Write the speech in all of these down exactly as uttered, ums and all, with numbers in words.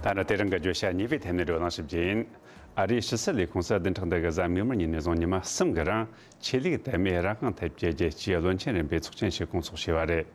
ཨ་ནི་དེ་རིང་གི་བརྗོད་བྱ་གཉིས་པའི་ཐད་ནས་བགྲོ་གླེང་ཞིབ་རྒྱུ་ཡིན། ཨ་རིའི་ཕྱི་སྲིད་ལས་ཁུངས་སུ་བདུན་ཕྲག་འདི་གི་གཟའ་མིག་དམར་ཉིན་ནས་བཟུང་ཉི་མ་གསུམ་གི་རིང་ཆོས་ལུགས་དད་མོས་རང་དབང་ཐད་ཀྱི་རྒྱལ་སྤྱིའི་བློན་ཆེན་རིམ་པའི་ཚོགས་ཆེན་ཞིག་སྐོང་ཚོགས་བྱས་པ་རེད།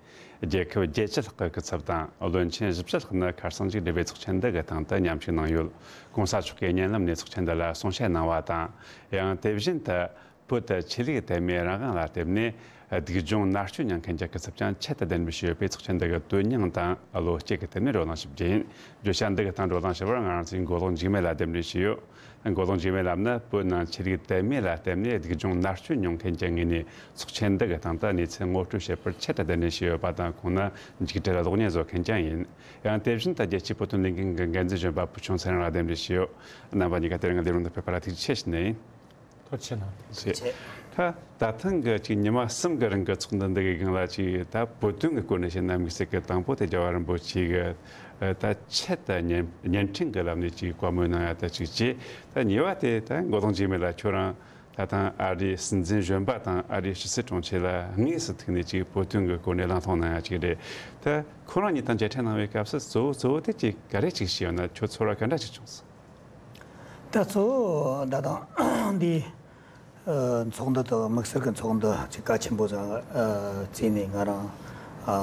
རྒྱལ་ཁབ་བརྒྱད་ཅུ་ལྷག་གི་སྐུ་ཚབ་དང་བློན་ཆེན་བཞི་བཅུ་ལྷག་ནི་ཁ་སང་གཅིག་སྒྲིལ་བའི་ཚོགས་ཆེན་འདི་གི་སྟེང་དུ་མཉམ་ཞུགས་གནང་ཡོད། གོང་ས་མཆོག་གིས་བརྙན་ལམ་ནས་ཚོགས་ཆེན་འདི་ལ་གསུང་བཤད་གནང་བ་དང་། ཡང་དེ་བཞིན་དུ། བོད་དུ་ཆོས་ལུགས་དད་མོས་རང་དབང་ལ་བརྟེན་ནས་སྡུག་སྦྱོང་མནར་གཅོད་མྱོང་མཁན་གྱི་སྐུ་ཚབ་ཀྱང་ཆེད་དུ་གདན་འདྲེན་ཞུས་ཡོད་པའི་ཚོགས་ཆེན་འདི་གི་དོན་སྙིང་དང་བློ་སྐྱེད་ཀྱི་ཐད་ནས་བགྲོ་གླེང་ཞིབ་རྒྱུ་ཡིན། བརྗོད་བྱ་འདི་གི་སྟེང་བགྲོ་གླེང་ཞུ་བར་ང་རང་ཚོའི་མགོ་ལོག་འཇིགས་མེད་ལགས་གདན་འདྲེན་ཞུས་ཡོད། མགོ་ལོག་འཇིགས་མེད་ལགས་ནི་བོད་ནང་ཆོས་ལུགས་དད་མོས་ལ་བརྟེན་ནས་སྡུག་སྦྱོང་མནར་གཅོད་མྱོང་མཁན་གྱི་ངོས་ནས་ཚོགས་ཆེན་འདི་གི་སྟེང་དུ་གནས་ཚུལ་ངོ་སྤྲོད་བྱེད་པར་ཆེད་དུ་གདན་འདྲེན་ཞུས་ཡོད་པ་དང་། ཁོང་ནི་འཇིགས་བྲལ་གློག་བརྙན་བཟོ་མཁན་ཀྱང་ཡིན། ཡང་དེ་བཞིན་དུ་རྒྱལ་སྤྱིའི་བོད་དོན་ལས་འགུལ་གྱི་འགན་འཛིན་གཞོན་པ་བུ་ཆུང་ཚེ་རིང་ལགས་གདན་འདྲེན་ཞུས་ཡོད། རྣམ་པ་གཉིས་ཀ་དེ་རིང་གི་ལས་རིམ་འདི་ཕེབས་པ་ལ་ཐུགས་རྗེ་ཆེ་ཞུ་ནི་ཡིན། ཐུགས་རྗེ་ཆེ་གནང་། ཐུགས་རྗེ་ཆེ། ད་ད་ཐེངས་ཀྱི་ཅིག་ཉི་མ་གསུམ་གྱི་རིང་གི་ཚོགས་འདུ་འདི་གི་སྒང་ལ་ཅིག་ད་བོད་དོན་གྱི་སྐོར་ནས་བཤད་ན་དམིགས་བསལ་གྱི་དང་པོ་དེ་རྒྱལ་བ་རིན་པོ་ཆེ་གི་ད་ཆེད་དུ་བརྙན་བརྙན་འཕྲིན་གྱི་ལམ་ནས་ཅིག་བཀའ་མོལ་གནང་ཡ་ད་ཅིག་བྱས། ད་གཉིས་པ་དེ་ད་མགོ་ལོག་འཇིགས་མེད་ལགས་ཁྱོད་རང་ད་ཐེངས་ཨ་རིའི་སྲིད་འཛིན་གཞོན་པ་དང་ཨ་རིའི་ཕྱི་སྲིད་དྲུང་ཆེ་ལ་དངོས་སུ་ཐུག་ནས་ཅིག་བོད་དོན་གྱི་སྐོར་ནས་གླེང་སློང་གནང་ཡ་ཅིག་རེད། ད་ཁོ་རང་གཉིས་དང་མཇལ་འཕྲད་གནང་བའི་སྐབས་སུ་གཙོ་བོ་གཙོ་བོ་དེ་ཅིག་ག་རེ་ཅིག་བྱས་ཡོད་ན། ཁྱོད་ཚོར་བ་ག་འདྲ་ཅིག་བྱུང་སོང་། ད་གཙོ་བོ་ད་ཐེངས་འདི་ཚོགས་འདུ་དང་དམིགས་བསལ་གྱི་ཚོགས་འདུ་ཅིག་གལ་ཆེན་པོ་ཙང་བརྩིས་ནས་ང་རང་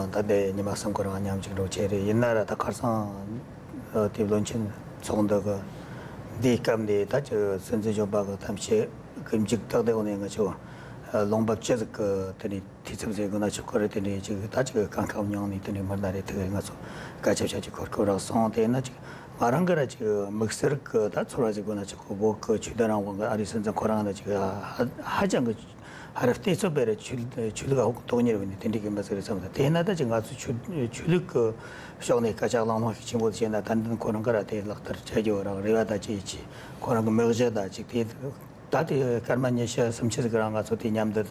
ད་ལྟའི་ཉི་མ་གསུམ་གྱི་རིང་མཉམ་ཞུགས་འགྲོ་བྱས་རེད། ཡིན་ན་ར་ད་ཁ་སང་དེ་བློན་ཆེན་ཚོགས་འདུ་གི་འདིའི་སྐབས་འདི་ད་ཅིག་སྲིད་འཛིན་གཞོན་པ་གི་གཏམ་བཤད་གི་མཇུག་ཏག་ཏག་ནས་ང་ཚོ་ལུང་པ་བཅུ་ཟིག་གི་དེ་ནས་འཐུས་ཚབ་ཟེར་དགོས་ན་ཆོག་གི་རེད། དེ་འདྲའི་ཅིག་ད་ཅིག་དཀའ་ཁག་མྱོང་ནས་དེ་འདྲའི་མི་སྣ་རེ་ཐུག་རེད། ང་ཚོ་སྐད་ཆ་བཤད་ཀྱི་གོ་སྐབས་རག་སོང་། དེ་ན་ཅིག་ང་རང་གི་ར་ཅིག་དམིགས་བསལ་གི་ད་ཚོར་བ་ཟེར་དགོས་ན་ཆོག་གི། བོད་གི་ཆོས་དད་རང་དབང་གི་ཨ་རིའི་སྲིད་འཛིན་ཁོ་རང་ལ་ཅིག་ཧ་ཧ་ཅང་གི་ཧ་ར་བལྟས་ཚོད་པའི་ར་ཆོས་ཆོས་ལུགས་ཨ་ཧུག་དོག་གཉེར་བ་ནི་དེ་འདྲའི་གི་མི་ཟེར་བསམ་ད། དེ་ན་ད་ཅིག་ང་ཚོ་ཆོས་ཆོས་ལུགས་གི་ཕྱོགས་ནས་སྐད་ཆ་གླེང་སློང་ཤུགས་ཆེན་པོ་བྱས་ན་ད་འདི་ཁོ་རང་གི་ར་དེ་ལག་བསྟར་བྱ་རྒྱུ་རང་རེ་བ་ད་ཅིག་ཅིག་ཁོ་རང་གི་མིག་དཔེ་ད་ཅིག་དེ། ད་དེ་སྐར་མ་ཉི་ཤུ་སུམ་ཅུ་ཟིག་རིང་ང་ཚོ་དེ་མཉམ་དུ་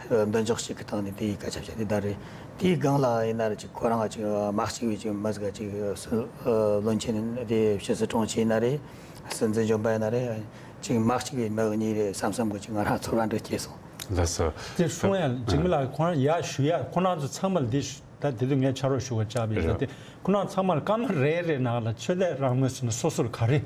མདུན་ཅོག་གཅིག་གི་སྟེང་ནས་དེའི་སྐད་ཆ་བཤད་དེ་ད་རེད། དེའི་སྒང་ལ་ཡིན་ན་རེད་ཅིག་ཁོ་རང་ཅིག་མ་གཅིག་པའི་ཅིག་མི་ཟིག་ཅིག་སྲིད་བློན་ཆེན་དེ་ཕྱི་སྲིད་དྲུང་ཆེ་ཡིན་ན་རེད། སྲིད་འཛིན་གཞོན་པ་ཡིན་ན་རེད། ཅིག་མ་གཅིག་པའི་མི་གཉིས་རེད་བསམ་བསམ་གི་ཅིག་ང་རང་ཚོར་བ་འདྲ་སྐྱེས་སོང་། ལགས་སོ། དེ་གསུང་ཡ་འཇིགས་མེད་ལགས་ཁོ་རང་ཡར་ཞུ་ཡ་ཁོ་རང་ཚོ་ཚང་མ་ལ་འདི་ཞུ། ད་དེ་དུས་ངས་ཕྱག་རོགས་ཞུ་བ་བཅར་བ་ཡིན་ཟེར་ཏེ། ཁོ་རང་ཚང་མ་ལ་སྐར་མ་རེ་རེ་ནང་ལ་ཆོས་དད་རང་མོས་ཟེར་ན་སོ་སོར་ག་རེ་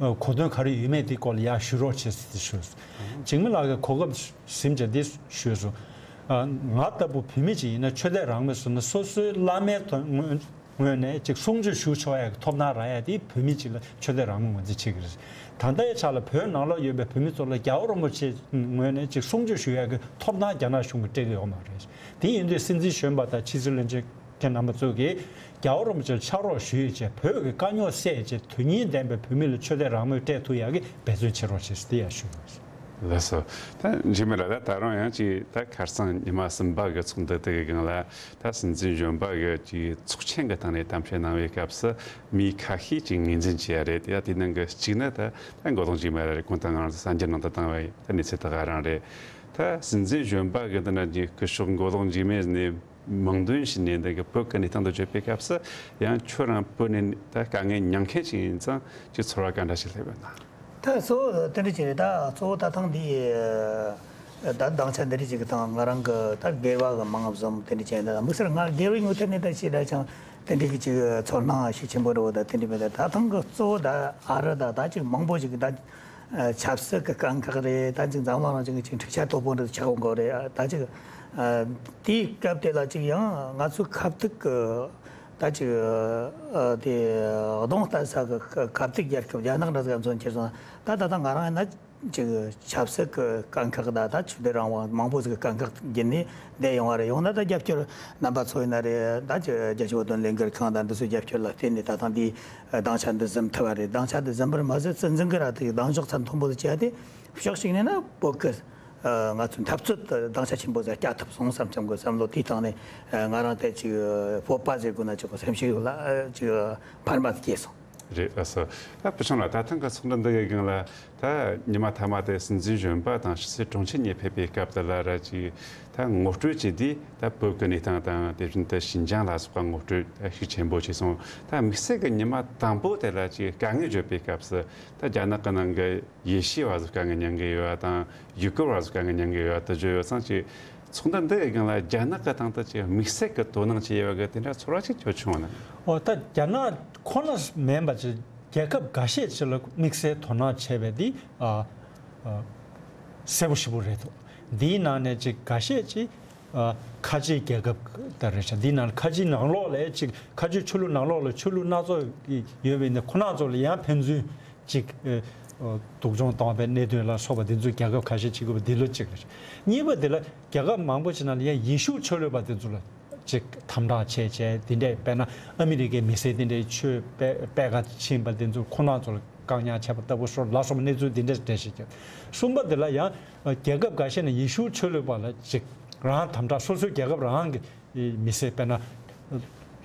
གོ་དོན་ག་རེ་ཡོད་མེད་དེ་སྐོར་ལ་ཡར་ཞུ་རོགས་བྱེད་ཟེར་ཏེ་ཞུས་སོང་། འཇིགས་མེད་ལགས་ཀྱིས་གོ་སྐབས་ཟིན་བྱས་འདི་ཞུས་སོང་། ང་ལྟ་བུ་བོད་མི་ཅིག་ཡིན་ན་ཆོས་དད་རང་མོས་ཟེར་ན་སོ་སོའི་བླ་མའི་དོན་ངོས་ངོས་ནས་ཅིག་གསུང་ཆོས་ཞུ་ཆོག་ཡག་གི་ཐོབ་ཐང་རག་ཡག་དེ་བོད་མི་ཅིག་ལ་ཆོས་དད་རང་མོས་ངོས་འཛིན་བྱེད་ཀྱི་རེད། ད་ལྟའི་ཆ་ལ་བོད་ནང་ལོགས་ཡོད་པའི་བོད་མི་ཚོ་ལ་རྒྱལ་བ་རིན་པོ་ཆེ་ངོས་ནས་ཅིག་གསུང་ཆོས་ཞུ་ཡག་གི་ཐོབ་ཐང་རྒྱ་ནག་གཞུང་གིས་སྤྲད་ཀྱི་ཡོད་མ་རེད། དེ་ཡིན་དུས་སྲིད་འཛིན་གཞོན་པ་དང་ཕྱི་སྲིད་བློན་ཆེན་ཁྱེད་རྣམ་པ་ཚོ་གིས་རྒྱལ་བ་རིན་པོ་ཆེར་ཕྱག་རོགས་ཞུས་བྱས་བོད་ཀྱི་དཀའ་རྙོག་སེལ་བྱས་དོན་སྙིང་ལྡན་པའི་བོད་མི་ལ་ཆོས་དད་རང་མོས་སྤྲད་ཐུབ་ཡག་གི་འབད་བརྩོན་བྱེད་རོགས་བྱེད་ཟེར་དེ་ཡང་ཞུ་ཡོད། ལགས་སོ། ད་འཇིགས་མེད་ལགས་ད་ད་རུང་ཡང་ཅིག་ད་ཁ་སང་ཉི་མ་གསུམ་པ་གི་ཚོགས་འདུ་དེ་གི་སྒང་ལ་ད་སྲིད་འཛིན་གཞོན་པ་གི་ཅིག་ཚོགས་ཆེན་གི་སྟེང་ནས་གཏམ་བཤད་གནང་བའི་སྐབས་སུ་མི་ཁ་ཤས་ཅིག་ངོས་འཛིན་བྱས་ཡ་རེད། ཡ་དེ་ནང་གི་གཅིག་ནི་ད་ད་མགོ་ལོག་འཇིགས་མེད་ལགས་རེད། ཁོང་ད་ང་རང་ཚོ་གསར་འགྱུར་ནང་དུ་བཏང་བའི་ད་གནས་ཚུལ་ད་ག་རང་རེད། ད་སྲིད་འཛིན་གཞོན་པ་གི་འདི་ན་ཅིག་སྐུ་ཞབས་མགོ་ལོག་འཇིགས་མེད་ནས། མིང་འདོན་བྱས་ནས་འདི་གི་བོད་ཀྱི་གནས་སྟངས་དེ་བརྗོད་པའི་སྐབས་སུ་ཡང་ཁྱོད་རང་བོད་ནས་ད་དཀའ་ངལ་མྱངས་མཁན་ཞིག་ཡིན་ཙང་ཁྱོད་ཚོར་བ་ག་འདྲ་ཞིག་སླེབས་ཡོད་ན། ད་གཙོ་བོ་དེ་འདྲ་ཅིག་རེད། ད་གཙོ་བོ་ད་ཐེངས་འདི་ད་སྡིངས་ཆ་འདི་འདྲ་ཅིག་གི་སྟེང་ང་རང་གི་ད་སྒེར་བ་གི་མིང་བཟུང་དེ་འདྲ་ཅིག་ཡིན། ད་དམིགས་བསལ་ང་སྒེར་བའི་ངོས་ཐད་ནས་ད་ཅིག་ད་ཅང་དེ་འདྲ་གི་ཅིག་ཚོར་སྣང་ཤུགས་ཆེན་པོ་འདྲ་བོ་ད་དེ་འདྲ་མེད། ད་ད་ཐེངས་གི་གཙོ་བོ་ད་ཨ་རི་ད་ད་ཅིག་མང་པོ་ཞིག་གི་ད། ཆབ་སྲིད་ཀྱི་དཀའ་ཁག་རེད། ད་ཅིག་འཛམ་གླིང་རང་བཞིན་གྱི་ཅིག་འཁྲུག་ཆ་དོད་པོ་འདྲ་ཆགས་ཡོང་གི་རེད། ད་ཅིག་དེའི་སྐབས་དེ་ལ་ཅིག་ཡང་ང་ཚོའི་ཁ་ཐུག་གི་ད་ཅིག་དེ་གདོང་ལྟ་ས་གི་ཁ་ཐུག་རྒྱལ་ཁབ་རྒྱ་ནག་འདྲ་ཟིག་མཚོན་ཁྱེར་སོང་། ད་ད་ལྟ་ང་རང་ཡིན་ན་ཅིག་ཆབ་སྲིད་ཀྱི་དཀའ་ཁག་ད་ད་ཆོས་དད་རང་དབང་མང་པོ་ཟིག་གི་དཀའ་ཁག་བརྒྱུད་ནས་བསྡད་ཡོང་བ་རེད། ཡང་ན་ད་རྒྱབ་སྐྱོར་རྣམ་པ་ཚོ་ཡིན་ན་རེད། ད་ཅིག་རྒྱལ་སྤྱིའི་བོད་དོན་ལས་འགུལ་ཁང་དང་འདི་ཚོའི་རྒྱབ་སྐྱོར་ལ་བརྟེན་ནས་ད་ཐེངས་འདི། སྡིངས་ཆ་འདི་ཟིན་ཐུབ་པ་རེད། སྡིངས་ཆ་འདི་ཟིན་པར་མ་ཟད་སྲིད་འཛིན་གྱིས་ར་དེ་གདེང་འཇོག་ཚད་མཐོན་པོ་དུ་བྱས་ཏེ་ཕྱོགས་གཅིག་ནས་ན་བོད་ཀྱི་ང་ཚོའི་འཐབ་རྩོད་དུ་སྡིངས་ཆ་ཆེན་པོ་ཟིག་བསྐྱལ་ཐུབ་སོང་བསམ་བསམ་གི་བསམ་བློ་དེའི་སྟེང་ནས་ང་རང་དེ་ཅིག་སྤོབས་པ་ཟེར་དགོས་ན་ཅིག་སེམས་ཤུགས་ལ་ཅིག་འཕར་མ་སྐྱེས་སོང་། རེད། ལགས་སོ། ད་བུ་ཆུང་ལགས་ད་ཐེངས་ཀྱི་ཚོགས་འདུ་འདི་གི་སྒང་ལ་ད་ཉི་མ་མཐའ་མ་དེ་སྲིད་འཛིན་གཞོན་པ་དང་ཕྱི་སྲིད་དྲུང་ཆེ་གཉིས་ཕེབས་པའི་སྐབས་དེ་ལ་ར་ཅིག་ད་ངོ་སྤྲོད་བྱས་དུས་ད་བོད་ཀྱི་གནས་སྟངས་དང་དེ་བཞིན་དུ་ཞིན་ཅང་ལ་སོགས་པ་ངོ་སྤྲོད་ཤུགས་ཆེན་པོ་བྱས་སོང་། ད་དམིགས་བསལ་གྱི་ཉི་མ་དང་པོ་དེ་ལ་ཅིག་དཀའ་ངལ་བརྗོད་པའི་སྐབས་སུ་ད་རྒྱ་ནག་གི་ནང་གི་ཡེ་ཤུ་བ་ཟིག་དཀའ་ངལ་མྱངས་ཀྱི་ཡོད་པ་དང་ཡུ་གུར་བ་ཟིག་དཀའ་ངལ་མྱངས་ཀྱི་ཡོད་པ་དེ་བརྗོད་ཡོད་ཙང་ཅིག་ ཚོགས་འདུ་འདི་ཡི་སྒང་ལ་རྒྱ་ནག་གི་སྟེང་དུ་ཅིག་དམིགས་བསལ་གྱི་དོ་སྣང་བྱས་ཡོད་པ་གི་དེ་འདྲ་ཚོར་བ་ཅིག་ཁྱོད་བྱུང་བ་ན། འོ་ད་རྒྱ་ནག་ཁོ་ན་མིན་པ་ཅིག་རྒྱལ་ཁབ་འགའ་ཤས་ཅིག་ལ་དམིགས་བསལ་དོ་སྣང་བྱས་པ་འདི་ཨ་ཨ་གསལ་པོ་ཞེ་པོ་རེད་འདུག་འདིའི་ནང་ནས་ཅིག་འགའ་ཤས་ཅིག་ཨ་ཁ་ཆེའི་རྒྱལ་ཁབ་དེ་རེད་ཤག་འདིའི་ནང་ཁ་ཆེའི་ནང་ལོགས་ལ་ཅིག་ཁ་ཆེའི་ཆོས་ལུགས་ནང་ལོགས་ལ་ཆོས་ལུགས་སྣ་ཚོགས་ཡོད་པའི་ནི་ཁོ་ན་ཚོ་ལ་ཡང་ཕན་ཚུན་ཅིག་ཨ་སྡུག་སྦྱོང་བཏང་བའི་གནད་དོན་ལ་སོགས་པ་འདི་ཚོ་རྒྱལ་ཁབ་ཁ་ཤས་ཅིག་ཡོད་པ་འདི་ལོ་གཅིག་རེད། གཉིས་པ་འདི་ལ་རྒྱལ་ཁབ་མང་པོ་ཞིག་ནང་ལ་ཡང་ཡེ་ཤུ་ཆོས་ལུགས་པ་འདི་ཚོ་ལ་ཅིག་དམ་དྲག་བྱས་བྱས་འདི་འདྲས། དཔེར་ན་ཨ་མི་རི་ཀའི་མི་སེར་འདི་འདྲས་ཆོས་སྤེལ་སྤེལ་ག་ཕྱིན་པ་འདི་ཚོ་ཁོ་ན་ཚོ་ལ་བཀག་ཉར་བྱས་པ་ལྟ་བུ་སོགས་ལ་སོགས་པ་གནས་ཚུལ་འདི་འདྲས་འགྲེལ་བཤད་བརྒྱབ། གསུམ་པ་འདི་ལ་ཡང་རྒྱལ་ཁབ་འགའ་ཤས་ནས་ཡེ་ཤུ་ཆོས་ལུགས་པ་ལ་ཅིག་རང་དམ་དྲག་སོ་སོའི་རྒྱལ་ཁབ་རང་གི་མི་སེར། དཔེར་ན་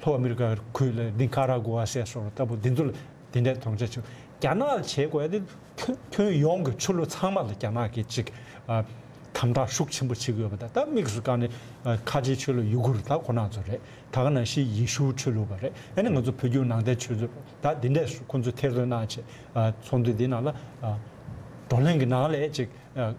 ལྷོ་ཨ་མི་རི་ཀ་ཁུལ་ལ་ནི་ཀ་ར་གུ་ཝ་ཟེར་སོགས་ལྟ་བུ་འདི་ཚོ་ལ་འདི་འདྲའི་དོན་རྐྱེན་བྱུང་། རྒྱ་ནག་ལ་བྱེད་དགོས་ཡ་དེ་ཁྱོན་ཁྱོན་ཡོངས་ཀྱི་ཆོས་ལུགས་ཚང་མ་ལ་རྒྱ་ནག་གིས་ཅིག་ཨ་དམ་དྲག་ཤུགས་ཆེན་པོ་བྱེད་ཀྱི་ཡོད་པ་དང་། ད་དམིགས་སུ་བཀར་ནས་ཨ་ཁ་ཆེའི་ཆོས་ལུགས་ཡུ་གུར་ད་ཁོ་ན་ཚོ་རེད། ད་ག་ནང་བཞིན་ཡེ་ཤུ་ཆོས་ལུགས་པ་རེད། ཨ་ནི་ང་ཚོ་བོད་བརྒྱུད་ནང་བསྟན་ཆོས་ལུགས་ད་འདི་འདྲས་ཁོང་ཚོས་ཐེར་འདོན་གནང་བྱས་ཨ་ཚོགས་འདུ་འདི་ནང་ལ་ཨ་བགྲོ་གླེང་གི་ནང་ལ་ཅིག་ཨ།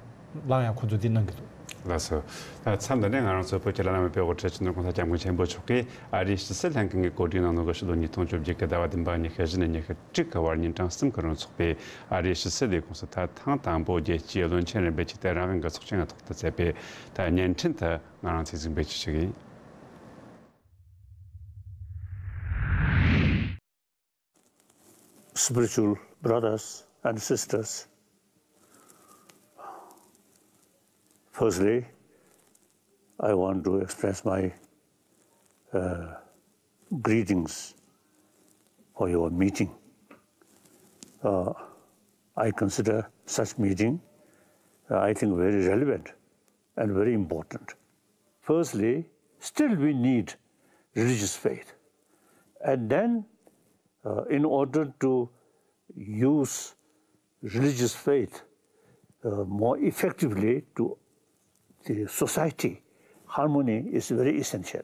ལའང་ཡང་ཁོ་ཚོས་འདི་གནང་གི་འདུག་ལགས་སོ། ད་མཚམས་འདི་ནས་ང་རང་ཚོའི་བོད་ཀྱི་བླ་ན་མེད་པའི་དབུ་ཁྲིད་སྤྱི་ནོར་༸གོང་ས་༸སྐྱབས་མགོན་ཆེན་པོ་མཆོག་གིས་ཨ་རིའི་ཕྱི་སྲིད་ལྷན་ཁང་གི་གོ་སྒྲིག་གནང་ནོ་གི་ཕྱི་ལོ་ཉིས་སྟོང་བཅོ་བརྒྱད་ཀྱི་ཟླ་བ་བདུན་པ་ཉི་ཤུ་བཞི་ནས་ཉི་ཤུ་དྲུག་གི་བར་ཉིན་གྲངས་གསུམ་གྱི་རིང་འཚོགས་པའི་ཨ་རིའི་ཕྱི་སྲིད་ལས་ཁུངས་སུ་ད་ཐེངས་དང་པོ་རྒྱལ་སྤྱིའི་བློན་ཆེན་རིམ་པའི་ཆེས་མཐོའི་རང་དབང་གི་ཚོགས་ཆེན་གྱི་ཐོག་ཏུ་བསྩལ་བའི་ད་བརྙན་འཕྲིན་དུ་ང་རང་ཚོས་གཟིགས་འབུལ་ཞུ་ཞུ་གི་ཡིན། Spiritual brothers and sisters, firstly, I want to express my uh, greetings for your meeting. Uh, I consider such meeting, uh, I think, very relevant and very important. Firstly, still we need religious faith. And then, uh, in order to use religious faith uh, more effectively to the society, harmony is very essential.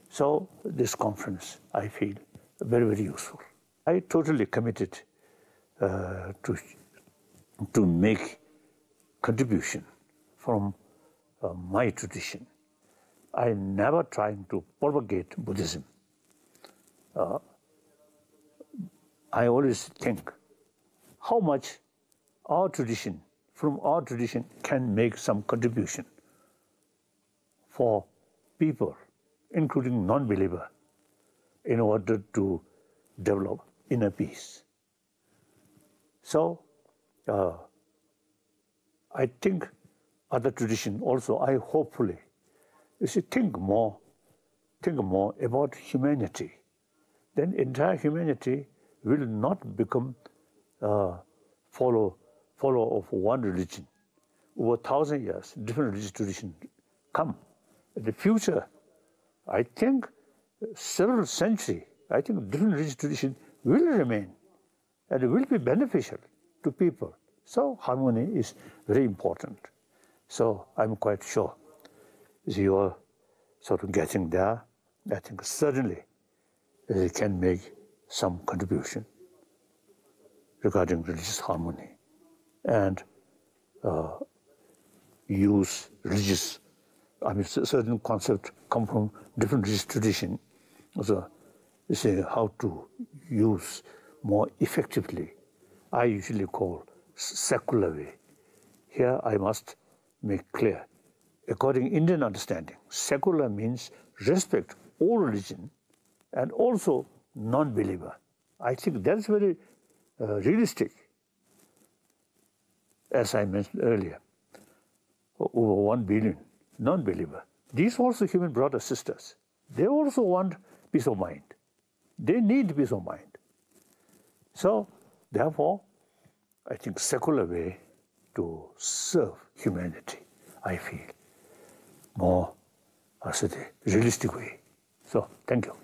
So this conference, I feel, very, very useful. I totally committed uh, to, to make contribution from uh, my tradition. I never trying to propagate Buddhism. Uh, I always think how much our tradition, from our tradition, can make some contribution for people, including non-believer, in order to develop inner peace. So, uh, I think other tradition also, I hopefully, you should think more, think more about humanity. Then entire humanity will not become uh, follow follower of one religion. Over thousand years, different religious tradition come. In the future, I think several century, I think different religious tradition will remain and will be beneficial to people. So harmony is very important. So I'm quite sure you are sort of getting there. I think certainly they can make some contribution regarding religious harmony and uh, use religious, I mean, certain concepts come from different religious tradition. So, you see how to use more effectively. I usually call secular way. Here I must make clear. According Indian understanding, secular means respect all religion and also non-believer. I think that's very uh, realistic. As I mentioned earlier, over one billion non-believer. These also human brothers, sisters. They also want peace of mind. They need peace of mind. So, therefore, I think secular way to serve humanity, I feel, more as a realistic way. So, thank you.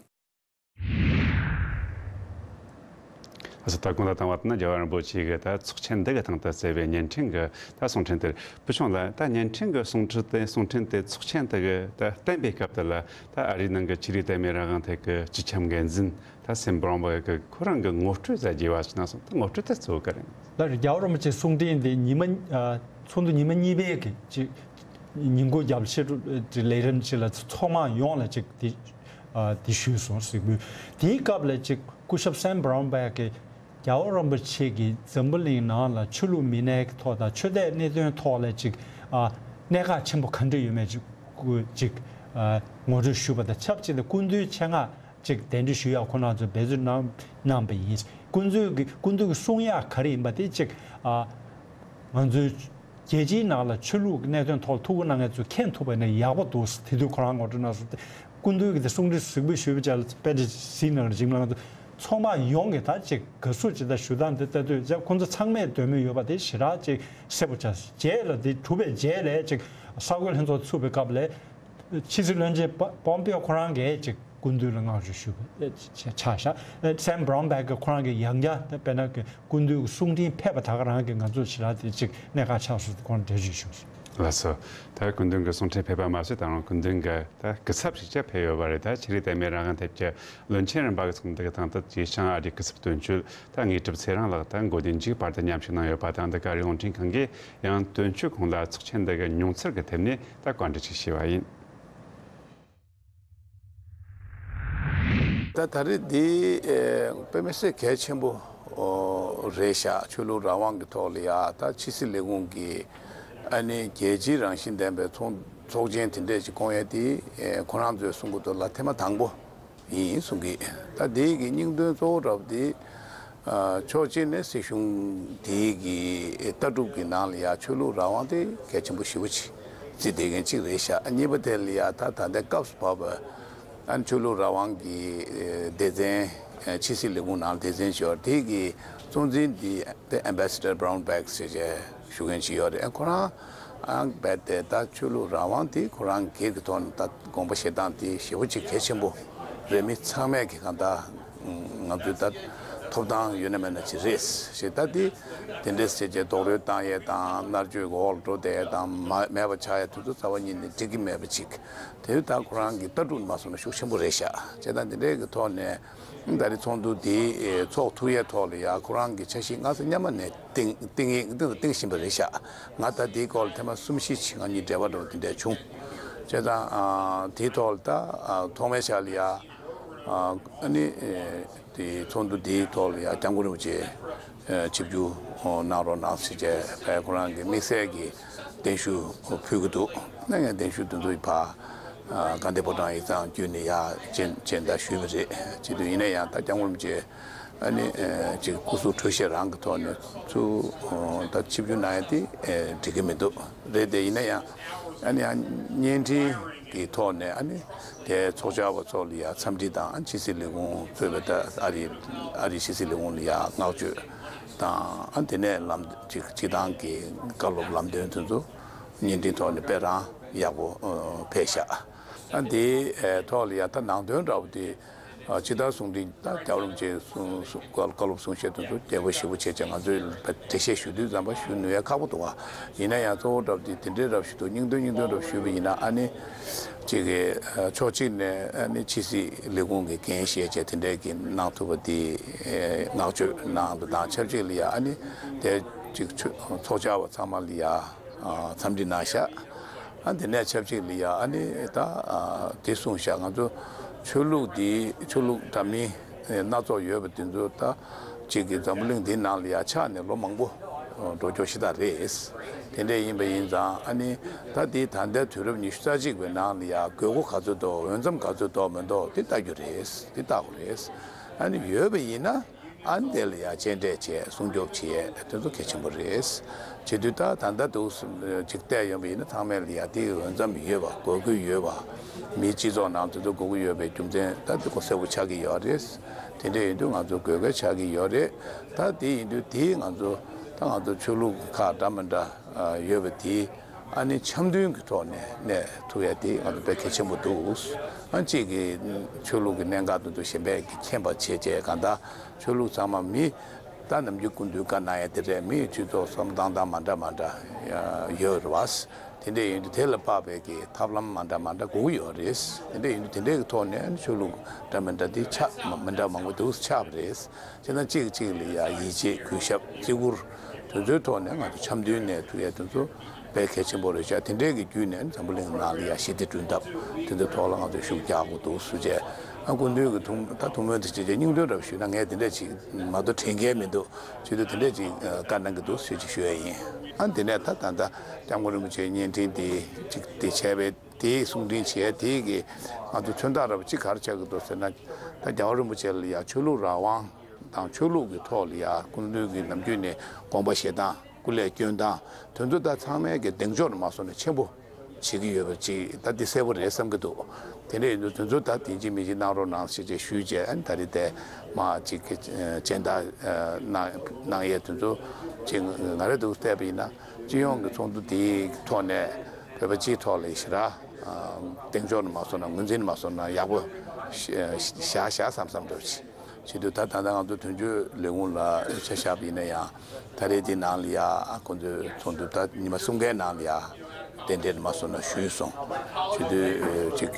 ཨ་ཙི། ད་དགོངས་དག་བཏང་བ་ལྟར་ན་རྒྱལ་བ་རིན་པོ་ཆེ་གིས་ད་ཚོགས་ཆེན་འདི་གི་སྟེང་དུ་བསྩལ་བའི་བརྙན་འཕྲིན་གྱི་ད་གསུང་འཕྲིན་དེར། བུ་ཆུང་ལགས། ད་བརྙན་འཕྲིན་གྱི་གསུང་འཕྲིན་དེ་གསུང་འཕྲིན་དེ་ཚོགས་ཆེན་དེ་གི་ད་བསྟན་པའི་སྐབས་དེ་ལ་ད་ཨ་རིའི་ནང་གི་ཆོས་རིག་དད་མོས་རང་དབང་ཐད་ཀྱི་སྤྱི་ཁྱབ་འགན་འཛིན་ད་སེམ་བྷོ་རོང་པ་གི་ཁོ་རང་གི་ངོ་སྤྲོད་ཟེར་རྒྱུ་བ་ཞིག་གནང་སོང་། ད་ངོ་སྤྲོད་དེ་གཙོ་བོ་ག་རེ་ཡིན། ལགས་རེད། རྒྱལ་བ་རིན་པོ་ཆེའི་གསུང་འཕྲིན་དེ་ཉི་མ་ཨ་ཚོགས་འདུ་ཉི་མ་གཉིས་པའི་གི་ཅིག་ ཉིན་གུང་རྒྱབ་ཕྱི་དྲོ་ལས་རིམ་ཅིག་ལ་ཚོགས་མང་ཡོངས་ལ་ཅིག་དེ་ཨ་དེ་ཞུས་སོང་གཟིགས་འབུལ། དེའི་སྐབས་ལ་ཅིག་སྐུ་ཞབས་སེམ་བྷ་རའུན་བྷེག་གིས་རྒྱལ་བ་རིན་པོ་ཆེ་གིས་འཛམ་བུ་གླིང་ནང་ལ་ཆོས་ལུགས་མི་སྣའི་ཐོག་དང་ཆོས་དད་གནད་དོན་ཐོག་ལ་ཅིག་ཨ་གནད་འགག་ཆེན་པོ་ག་འདྲ་ཡོད་མེད་ཅིག་སྐུ་ཅིག་ཨ་ངོ་སྤྲོད་ཞུས་པ་དང་ཆབས་ཅིག་ཏུ་སྐུ་མདུན་ཆེད་མངགས་ཅིག་གདན་འདྲེན་ཞུ་ཡག་ཁོང་རྣམ་ཚོས་འབད་བརྩོན་གནང་གནང་པ་ཡིན། སྐུ་མདུན་གྱི་སྐུ་མདུན་གྱི་གསུང་ཡག་ག་རེ་ཡིན་པ་དེ་ཅིག་ཨ་ང་ཚོའི་རྒྱལ་སྤྱིའི་ནང་ལ་ཆོས་ལུགས་ཀྱི་གནད་དོན་ཐོག་ཐུགས་ཁུར་གནང་མཁན་ཚོས་མཁྱེན་ཐུབ་པ་ཡིན་ན་ཡག་པོ་འདུག་དེ་དུས་ཁོ་རང་ངོ་སྤྲོད་གནང་སོང་། སྐུ་མདུན་གྱི་དེ་གསུང་འཕྲིན་གཟིགས་འབུལ་ཞུས་པའི་རྗེས་ལ་དཔེ་དེབ་གཟིགས་གནང་རེ་གཟིགས་གནང་འདུག་ཚོགས་མང་ཡོངས་ཀྱིས་ད་ཅིག་དགའ་བསུ་ཇི་ལྟར་ཞུ་སྟངས་དེ་ལྟ་དུས་ཅག་ཁོང་ཚོ་ཚང་མས་འདོད་མོས་ཡོད་པ་དེ་ཞེ་དྲག་ཅིག་གསལ་པོ་ཆགས། རྗེས་ལ་དེ་གྲུབ་པའི་རྗེས་ལ་ཅིག་གསར་འགོད་ལྷན་ཚོགས་ཚུགས་པའི་སྐབས་ལ་ཕྱི་སྲིད་བློན་ཆེན་པོ་པོམ་པེའོ་ཁོ་རང་གིས་ཅིག་སྐུ་མདུན་ལ་བསྔགས་བརྗོད་ཞུས་པ་ཆགས་ཤག་སེམ་བྷ་རའུན་བྷེག་གིས་ཁོ་རང་གིས་ཡང་བསྐྱར་དཔེར་ན་སྐུ་མདུན་གྱི་གསུང་འཕྲིན་ཕེབས་པ་ད་ག་རང་གིས་ང་ཚོར་ཞེ་དྲག་དེ་ཅིག་གནད་འགག་ཆགས་སོང་ཁོང་འགྲེལ་བརྗོད་ཞུས་སོང་། ལགས་སོ། ད་སྐུ་མདུན་གྱི་གསུང་འཕྲིན་ཕེབས་པ་མ་ཟད་ད་རུང་སྐུ་མདུན་གྱི་ད་སྐུ་ཚབ་ཞིག་ཀྱང་ཕེབས་ཡོད་པ་རེད། ད་ཆོས་རིག་དད་མོས་རང་དབང་ཐེབས་ཀྱི་བློན་ཆེན་རིམ་པ་གི་ཚོགས་འདུ་གི་སྟེང་དུ་ཅིའུ་ཅང་ཨ་རིའི་སྐུ་ཚབ་དོན་གཅོད་ད་དངོས་གྲུབ་ཚེ་རིང་ལགས་དང་འགོ་འདྲེན་གྱིས་པར་དུ་མཉམ་ཞུགས་གནང་ཡོད་པ་དང་། འདི་ག་རེ་རླུང་འཕྲིན་ཁང་གིས་ཡང་དོན་གཅོད་ཁོང་ལ་ཚོགས་ཆེན་འདི་གི་མྱོང་ཚོར་གྱི་ཐད་ནས་ད་བཀའ་འདྲི་ཅིག་ཞུས་པ་ཡིན། ད་ད་རེས་འདི་ཨེ་དཔེ་མི་སྲིད་གལ་ཆེན་པོ་ཨོ་རེད་ཤག་ཆོས་ལུགས་རང་དབང་གི་ཐོག་ལ་ཡ་ད་ཕྱི་སྲིད་ལས་ཁུངས་ཀྱི་ཨ་ནི་རྒྱལ་སྤྱིའི་རང་བཞིན་ལྡན་པའི་ཚོགས་ཚོགས་ཆེན་དེ་འདྲས་ཅིག་བསྐོང་ཡས་དེ་ཨེ་ཁོ་རང་ཚོས་གསུང་གི་འདུག་ལ་ཐེངས་མ་དང་པོ་ཡིན་གསུང་གི། ད་འདི་གི་སྙིང་དོན་གཙོ་བོ་འདྲ་པོ་དེ་ཨ་ཕྱོགས་གཅིག་ནས་སྲིད་གཞུང་དེ་གི་ལྟ་གྲུབ་ཀྱི་ནང་ལ་ཡ་ཆོས་ལུགས་རང་དབང་དེ་གལ་ཆེན་པོ་ཞེ་པོ་ཅིག་བརྩིས་བསྡད་མཁན་གཅིག་རེད་ཤག་གཉིས་པ་དེ་ལ་ཡ་ད་ད་ལྟའི་སྐབས་སུ་བབས་པ་ཨ་ནི་ཆོས་ལུགས་རང་དབང་གི་སྡེ་ཚན་ཕྱི་སྲིད་ལས་ཁུངས་ནང་སྡེ་ཚན་ཞིག་ཡོད་རེད། དེ་གི་གཙོ་འཛིན་དེ་ཨེམ་བྷེ་སི་ཌར་བྷ་རའུན་བྷེག་ཟེར་བྱས་ཞུ་མཁན་ཅིག་ཡོད་རེད། ཁོ་རང་ཨང་རྦད་དེ་ད་ཆོས་ལུགས་རང་དབང་དེ་ཁོ་རང་སྒེར་གྱི་ཐོག་ནས་ད་དགོངས་པ་བཞེས་སྟངས་དེ་ཞེ་པོ་ཅིག་གལ་ཆེན་པོ་རེད། མི་ཚང་མས་ཀྱི་གང་ལྟར་ང་ཚོའི་ད་ཐོབ་ཐང་ཡོད་ན་མེད་ན་ཅིག་རེད་ཞེས། ད་དེ་དེ་འདྲས་ཟེར་བྱས་རྡོག་རོལ་བཏང་ཡས་དང་མནར་གཅོད་ཀྱི་འོག་ལ་འགྲོ་བསྡད་ཡས་དང་མ་མེད་པ་ཆགས་ཡས་དེ་ཚོ་རྩ་བ་ཉིད་ནས་འགྲིག་གི་མེད་པ་ཅིག་དེ་ད་ཁོ་རང་གི་ལྟ་གྲུབ་མ་སོང་ན་ཤུགས་ཆེན་པོ་རེད་ཤག་བྱས་ཙང་དེ་འདྲས་ཀྱི་ཐོག་ནས་ད་རེས་ཚོགས་འདུ་དེ་ཚོགས་ཐུབ་ཡས་ཐོག་ལ་ཡ་ཁོ་རང་གི་འཆར་གཞི་སྔ་ས་སྔ་མ་ནས་བཏིང་བཏིང་ཡས་བཏིང་དང་བཏིང་བཞིན་པ་རེད་ཤག་ང་ད་དེའི་སྐོར་ལ་ཐེངས་མ་གསུམ་བཞི་ཅིག་ང་གཉིས་འབྲེལ་བ་འདྲ་བོ་དེ་འདྲས་བྱུང་། བྱས་ཙང་དེའི་ཐོག་ལ་ད་ཐོག་མའི་ཆ་ལ་ཡ་ཨ་ནི། དེ་ཚོགས་འདུ་དེའི་ཐོག་ལ་ཡང་སྐྱབས་མགོན་རིན་པོ་ཆེ་ཆིབས་བསྒྱུར་གནང་རོགས་གནང་ཟེར་བྱས་ཕར་ཁོ་རང་གི་དམིགས་བསལ་གྱི་གདན་ཞུ་ཕུལ་གྱི་འདུག་ནས་ངས་གདན་ཞུ་དེ་ཚོ་ཕར་དགའ་ལྡན་ཕོ་བྲང་ཡིག་ཚང་བརྒྱུད་ནས་ཡར་སྤྱན་སྤྱན་བཏབ་ཞུས་པ་རེད། བྱེད་དུས་ཡིན་ན་ཡང་ད་སྐྱབས་མགོན་རིན་པོ་ཆེ་ཨ་ནི་ཅིག་སྐུ་གཟུགས་གྲོལ་བྱེད་རང་གི་ཐོག་ནས་ཚུར་ད་ཆིབས་བསྒྱུར་གནང་ཡ་དེ་འགྲིག་གི་མི་འདུག་རེད་དེ། ཡིན་ན་ཡང་ཨ་ནི་ཡང་བརྙན་འཕྲིན་གྱི་ཐོག་ནས་ཨ་ནི། དེ་ཚོགས་བཅར་བ་ཚོ་ལ་ཡང་འཚམས་འདྲི་དང་ཕྱི་སྲིད་ལས་ཁུངས་གཙོས་པའི་ད་ཨ་རི་ཨ་རི་ཕྱི་སྲིད་ལས་ཁུངས་ལ་ཡང་བསྔགས་བརྗོད་དང་ཨ་དེ་ནས་ལམ་ཅིག་སྤྱི་བཏང་གི་བཀའ་སློབ་ལམ་སྟོན་དེ་ཚོ་བརྙན་འཕྲིན་ཐོག་ནས་དཔེ་རང་ཡག་པོ་ཕེབས་ཤག་ཨ་དེའི་ཐོག་ལ་ཡང་ད་ནང་དོན་འདྲ་པོ་དེ་ཇི་ལྟར་གསུང་འཕྲིན་ད་རྒྱལ་བ་རིན་པོ་ཆེ་གསུང་གསུང་བཀའ་སློབ་གསུང་བཤད་དེ་ཚོ་རྒྱས་པོ་ཞེ་པོ་བྱས་བྱས་ང་ཚོས་འགྲེལ་བཤད་ཞུ་དུས་ཙམ་པ་ཞུ་ནུས་ཡ་ཁག་པོ་འདུག་ག་ཡིན་ན་ཡང་གཙོ་བོ་འདྲ་པོ་དེ་དེ་འདྲའི་རབ་ཞུ་དུས་སྙིང་དོན་སྙིང་དོན་འདྲ་པོ་ཞུས་པ་ཡིན་ན་ཨ་ནི། གཅིག་གི་ཕྱོགས་གཅིག་ནས་ཨ་ནི་ཕྱི་སྲིད་ལས་ཁུངས་ཀྱི་འགན་བཞེས་བྱས་དེ་འདྲའི་གི་གནང་ཐུབ་པ་དེ་བསྔགས་བརྗོད་གནང་འདུག་དང་ཆབས་ཅིག་ལ་ཡ་ཨ་ནི་དེ་གཅིག་ཚོགས་བཅར་བ་ཚང་མ་ལ་ཡ་འཚམས་འདྲི་གནང་ཤག་ཨ་དེ་ནས་ཆབས་ཅིག་ལ་ཡ་ཨ་ནི་ད་དེ་གསུངས་ཤག་ང་ཚོ་ཆོས་ལུགས་འདི་ཆོས་ལུགས་འདྲ་མིན་སྣ་ཚོགས་ཡོད་པ་དེ་ཚོ་ད་གཅིག་གི་འཛམ་བུ་གླིང་འདི་ནང་ལ་ཡ་ཆགས་ནས་ལོ་མང་པོ་འགྲོ་རྒྱུ་ཞིག་ད་རེད། དེ་འདྲ་ཡིན་པ་ཡིན་ཙང་ཨ་ནི་ད་འདི་ད་ལྟའི་དུས་རབས་ཉི་ཤུ་རྩ་གཅིག་པའི་ནང་ལ་ཡ་དགོས་མཁོ་ག་ཚོད་འདུག་འོས་འཚམ་ག་ཚོད་འདུག་མི་འདུག་དེ་ལྟ་རྒྱུ་རེད། དེ་ལྟ་དགོས་རེད། ཨ་ནི་ཡོད་པ་ཡིན་ན་ཨ་ནི་དེ་ལ་ཡ་མཆན་འགྲེལ་བྱས་སྲུང་སྐྱོབ་བྱེད་ཡས་དེ་ཚོ་གལ་ཆེན་པོ་རེད། བྱེད་དུས་ད་ད་ལྟ་འདུག་ཅིག་བལྟས་ཡོང་པ་ཡིན་ན་ཚང་མས་ལ་ཡ་དེ་འོས་འཚམ་ཡོད་པ་དགོས་མཁོ་ཡོད་པ་མིའི་སྤྱི་ཚོགས་ནང་དེ་ཚོ་དགོས་མཁོ་ཡོད་པའི་རྒྱུ་མཚན་ད་དེ་ཁོ་གསལ་པོ་ཆགས་ཀྱི་ཡོད་རེད། དེ་འདྲ་ཡིན་དུས་ང་ཚོ་དགོས་གལ་ཆགས་ཀྱི་ཡོད་རེད། ད་དེ་ཡིན་དུས་དེ་ང་ཚོ་ད་ང་ཚོ་ཆོས་ལུགས་ཁག་འདྲ་མི་འདྲ་ཡོད་པ་དེ་ཨ་ནི་འཆམ་མཐུན་གྱི་ཐོག་ནས་གནས་ཐུབ་ཡ་དེ་ང་ཚོ་དཔེ་གལ་ཆེན་པོ་འདུག་ཨ་གཅིག་གི་ཆོས་ལུགས་ཀྱི་གནད་འགག་དེ་ཚོ་གཞན་པས་ཀྱིས་མཁྱེན་པ་བྱས་བྱས་གང་ལྟར་ཆོས་ལུགས་ཚང་མ་མི་ད་ནམ་རྒྱུན་སྐུ་མདུན་བཀའ་གནང་ཡ་དེ་རེད། མིའི་སྤྱི་ཚོགས་བསམ་བློ་བཏང་སྟངས་མ་འདྲ་མ་འདྲ་ཡོད་རེད་བ། དེ་འདྲ་ཡིན་དུས་དེ་ལ་དཔག་པའི་གི་ཐབས་ལམ་མ་འདྲ་མ་འདྲ་དགོས་ཀྱི་ཡོད་རེད། དེ་འདྲ་ཡིན་དུས་དེ་འདྲའི་གི་ཐོག་ནས་ཆོས་ལུགས་འདྲ་མི་འདྲ་དེ་ཆགས་མི་འདྲ་མང་པོ་འདུག་ཆགས་པ་རེད། བྱས་ན་གཅིག་གིས་གཅིག་ལ་ཡ་ཡིད་ཆེས་གུས་ཞབས་བརྩི་བཀུར་དེ་ཚོའི་ཐོག་ནས་ང་ཚོ་འཆམ་མཐུན་གནས་ཐུབ་ཡ་དེ་ཚོ་ དཔེ་གལ་ཆེན་པོ་རེད་ཤག་དེ་འདྲའི་གི་བརྒྱུད་ནས་འཛམ་བུ་གླིང་ནང་ལ་ཡ་ཞི་བདེ་བསྐྲུན་ཐབས་དེ་ཚོའི་ཐོག་ལ་ང་ཚོས་ཤུགས་རྒྱག་དགོས་འདུག་ཟེར་བྱས། ཨ་སྐུ་མདུན་གྱི་ཐུགས་ད་ཐུགས་སྨོན་དེ་བྱས་བྱས་སྙིང་དོན་འདྲ་བོ་ཞུས་ན། ངས་དེ་འདྲ་ཅིག་མ་གཏོགས་དྲན་མཁན་མི་འདུག་བྱས་དུས་དེ་འདྲ་ཅིག་བཀའ་གནང་གི་འདུག་ཞེས་ཅིག་ཞུ་ཡ་ཡིན། ཨ་དེ་ནས་ད་ད་ལྟ་སྐྱབས་མགོན་རིན་པོ་ཆེའི་བརྙན་འཕྲིན་དེ་ཅིག་དེ་བྱས་པའི་དེའི་གསུང་འཕྲིན་བྱས་དེ་གི་ང་ཚོ་མཚོན་རྟགས་འདྲ་བོ་ཅིག་ག་རེ་ཆགས་ཀྱི་འདུག་ཟེར་ན། ད་རྒྱལ་བ་རིན་པོ་ཆེ་ལ་ཡ་ཆོས་ལུགས་རང་དབང་དང་ཆོས་ལུགས་ཀྱི་ཐོག་ལ་ཡ་སྐུ་མདུན་གྱི་ནམ་རྒྱུན་ནས་དགོངས་པ་བཞེས་སྟངས། སྐུ་ལས་སྐྱོན་སྟངས་དེ་ཚོ་ད་ཚང་མས་ཀྱི་གདེང་འཇོག་ནས་མ་སོང་ནས་ཆེན་པོ་བྱེད་ཀྱི་ཡོད་པ་ཅིག་ད་འདི་གསལ་པོ་རེད་བསམ་གྱི་འདུག་དེ་འདྲ་ཡིན་དུས་དེ་ཚོ་ད་དེ་འཇིགས་མི་འཇིགས་གནང་རོགས་གནང་ཞེས་བྱས་ཞུས་བྱས། ཨ་ནི་ད་རེས་དེ་མ་ཅིག་གི་སྦྱིན་བདག་གནང་གནང་ཡས་དེ་ཚོ་ཅིག་ང་རེ་འདུག་བལྟས་པ་ཡིན་ན། སྤྱི་ཡོངས་ཀྱི་ཚོགས་འདུ་དེའི་ཐོག་ནས་བོད་པ་སྤྱིའི་ཐོག་ལ་ཞེ་དྲག་གདེང་འཇོག་ནས་མ་སོང་ན། ངོས་འཛིན་མ་སོང་ན་ཡག་པོ་བཞག་བཞག་བསམ་བསམ་འདྲ་བྱེད། བྱེད་དུས་ད་ད་ལྟ་ང་ཚོ་དོན་གཅོད་ལས་ཁུངས་ལ་ཆ་བཞག་པ་ཡིན་ན་ཡང་། ད་རེས་འདི་ནང་ལ་ཡ་ཁོང་ཚོའི་ཚོགས་འདུ་ད་ཉི་མ་གསུམ་ཀའི་ནང་ལ་ཡ་གདན་འདྲེན་མ་སོང་ན་ཞུས་སོང་། བྱེད་དུས་ཅིག་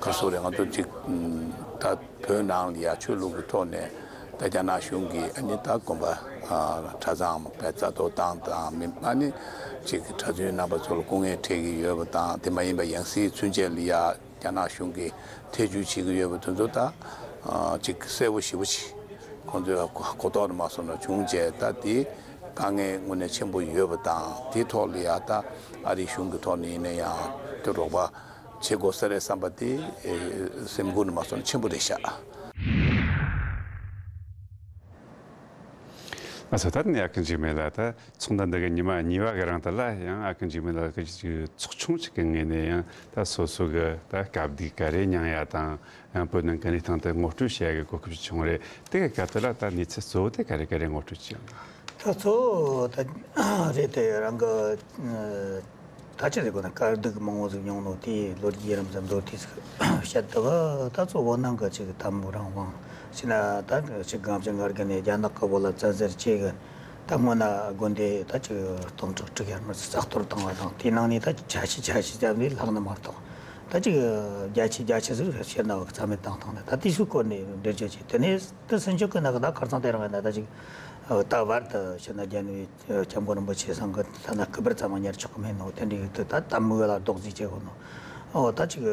ག་སོ་རེད། ང་ཚོ་ཅིག་ད་བོད་ནང་ལ་ཡ་ཆོས་ལུགས་ཀྱི་ཐོག་ནས་ད་རྒྱ་ནག་གཞུང་གིས་ཨ་ནི་ད་དགོན་པ་གྲྭ་ཚང་པའི་རྩ་གཏོར་བཏང་དང་མི་ཨ་ནི་ཅིག་གྲྭ་བཙུན་རྣམ་པ་ཚོ་ལ་སྐུ་ངལ་འཕྲད་ཀྱི་ཡོད་པ་དང་། དེ་མ་ཡིན་པ་ཡང་སྲིད་ཚུན་ཆད་ལ་ཡ་རྒྱ་ནག་གཞུང་གིས་ཐེ་བྱུས་བྱེད་ཀྱི་ཡོད་པ་དེ་ཚོ་ད་ཅིག་གསལ་པོ་ཞེ་པོ་ཅིག་ཁོང་ཚོའི་གོ་གོ་རྟོགས་མ་སོང་ན་བྱུང་བྱས། ད་དེ་དཀའ་ངལ་དངོས་གནས་ཆེན་པོ་ཡོད་པ་དང་། དེའི་ཐོག་ལ་ཡ་ད་ཨ་རིའི་གཞུང་གི་ཐོག་ནས་ཡིན་ན་ཡང་དེ་རོགས་པ་བྱེད་དགོས་ས་རེད་བསམ་པ་དེ་སེམས་ཁུར་ནས་མ་སོང་ན་ཆེན་པོ་རེད་ཤག་ང་ཚོ་ད་ནས་ཨ་ཁུ་འཇིགས་མེད་ལགས་ད་ཚོགས་འདུ་འདི་གི་ཉི་མ་གཉིས་པ་གི་རིང་དུ་ལ་ཡང་ཨ་ཁུ་འཇིགས་མེད་ལགས་ཀྱི་ཚོགས་ཆུང་ཅིག་གི་ངོས་ནས་ཡང་ད་སོ་སོ་གི་ད་དཀའ་སྡུག་ག་རེ་མྱངས་ཡ་དང་། ཡང་བོད་ནང་གི་གནས་སྟངས་དེ་ངོ་སྤྲོད་བྱེད་ཡ་གི་གོ་སྐབས་ཅིག་བྱུང་རེད། དེ་གི་སྐབས་དེ་ལ་ད་གནས་ཚུལ་གཙོ་བོ་དེ་ག་རེ་ག་རེ་ངོ་སྤྲོད་བྱས་ཡོད་ན། ད་གཙོ་བོ་ད་རེད་དེ་རང་གི་ད་ཅི་རེད་གོ་ན། དཀའ་སྡུག་མང་བོ་ཟིག་མྱོང་ནོ་དེ་ལོ་རྒྱུས་རིམ་ཙམ་མདོར་བསྡུས་ཟིག་བཤད་ཐུབ་པ། ད་གཙོ་བོ་ནང་གི་ཅིག་དམ་པའི་རང་དབང་ཟེར་ན། ད་ཅིག་གངས་ཅན་གར་གི་ནས་རྒྱ་ནག་གི་བོད་ལ་བཙན་འཛུལ་བྱས་གི། ད་སྔོན་ན་དགོན་སྡེ་ད་ཅིག་སྟོང་ཕྲག་དྲུག་ཡར་མར་རྩ་གཏོར་བཏང་བ་དང་། དེའི་ནང་ནས་ད་ཆ་ཤས་ཆ་ཤས་ཙམ་ལས་ལྷག་ནི་མ་གཏོགས། ད་ཅིག་བརྒྱ་ཆ་བརྒྱ་ཆ་ཟིག་བཤད་ན་བ་རྩ་མེད་བཏང་བཏང་ནས། ད་དེ་ཚོའི་སྐོར་ནས་འགྲེལ་བརྗོད་བྱས། དེ་ནས་ད་ཟིན་བྲིས་ཀྱི་ནང་གི་ད་ཁར་སང་དེ་རིང་ཡིན་ན། ད་ཅིག་ད་བར་དུ་བཤད་ན་རྒྱལ་བའི་སྐྱབས་མགོན་རིན་པོ་ཆེ་ཚང་གི་ཐ་ན་སྐུ་པར་ཙམ་ཡང་ཉར་ཆོག་གི་མེད་ནོ། དེ་འདྲའི་ད་དམ་བོ་ལ་རྡོག་རྫིས་བྱེད་དགོས་ནོ། ཨོ་ད་ཅིག་